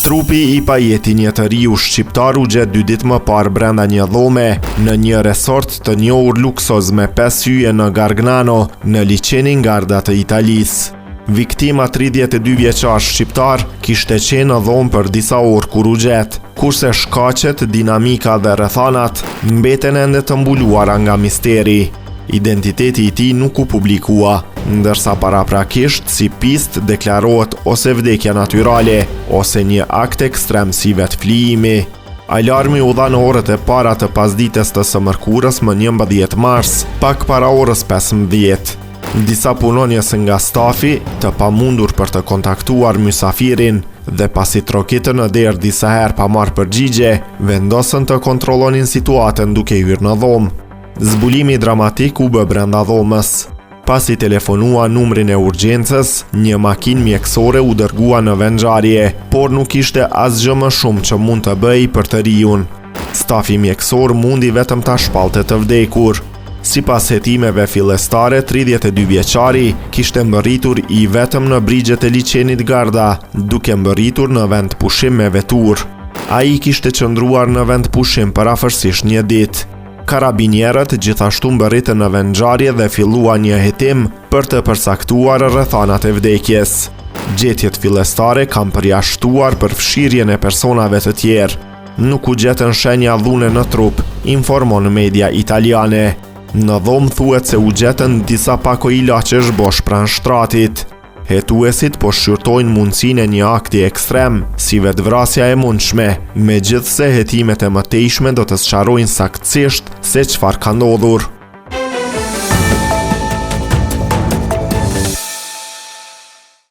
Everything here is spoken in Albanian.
Trupi i pajetë i një të riu shqiptar u gjet dy ditë më parë brenda një dhome në një resort të njohur luksoz me 5 yje në Gargnano, në liqenin Garda të Italisë. Viktima 32 vjeçar shqiptar kishte qenë në dhomë për disa orë kur u gjet, kurse shkaqet, dinamika dhe rrethanat mbeten ende të mbuluara nga misteri. Identiteti i tij nuk u publikua, ndërsa paraprakisht si pistë deklarohet ose vdekja natyrale, ose një akt ekstrem si vetëflijimi. Alarmi u dha në orët e para të pasdites të së mërkurës më 11 mars, pak para orës 15. Disa punonjës nga stafi, të pamundur për të kontaktuar mysafirin, dhe pasi trokitën në derë disa herë pa marrë përgjigje, vendosën të kontrollonin situatën duke hyrë në dhomë. Zbulimi dramatik u bë brenda dhomës. Pasi telefonua numrin e urgjencës, një makinë mjekësore u dërgua në vendngjarje, por nuk ishte asgjë më shumë që mund të bëhej për të riun. Stafi mjekësor mundi vetëm ta shpallte të vdekur. Sipas hetimeve fillestare, 32 vjeçari kishte mbërritur i vetëm në brigjet e liqenit Garda, duke mbërritur në vendpushim me veturë. Ai kishte qëndruar në vendpushim për afërsisht një ditë. Karabinierët gjithashtu mbërritën në vendngjarje dhe filluan një hetim për të përcaktuar rrethanat e vdekjes. Gjetjet fillestare kanë përjashtuar përfshirjen e personave të tjerë. Nuk u gjetën shenja dhune në trup, informon media italiane. Në dhomë thuhet se u gjetën disa pako ilaçesh bosh pranë shtratit. Hetuesit po shqyrtojnë mundësinë e një akti ekstrem, si vetëvrasja e mundshme, megjithëse hetimet e mëtejshme do të sqarojnë saktësisht se çfarë ka ndodhur.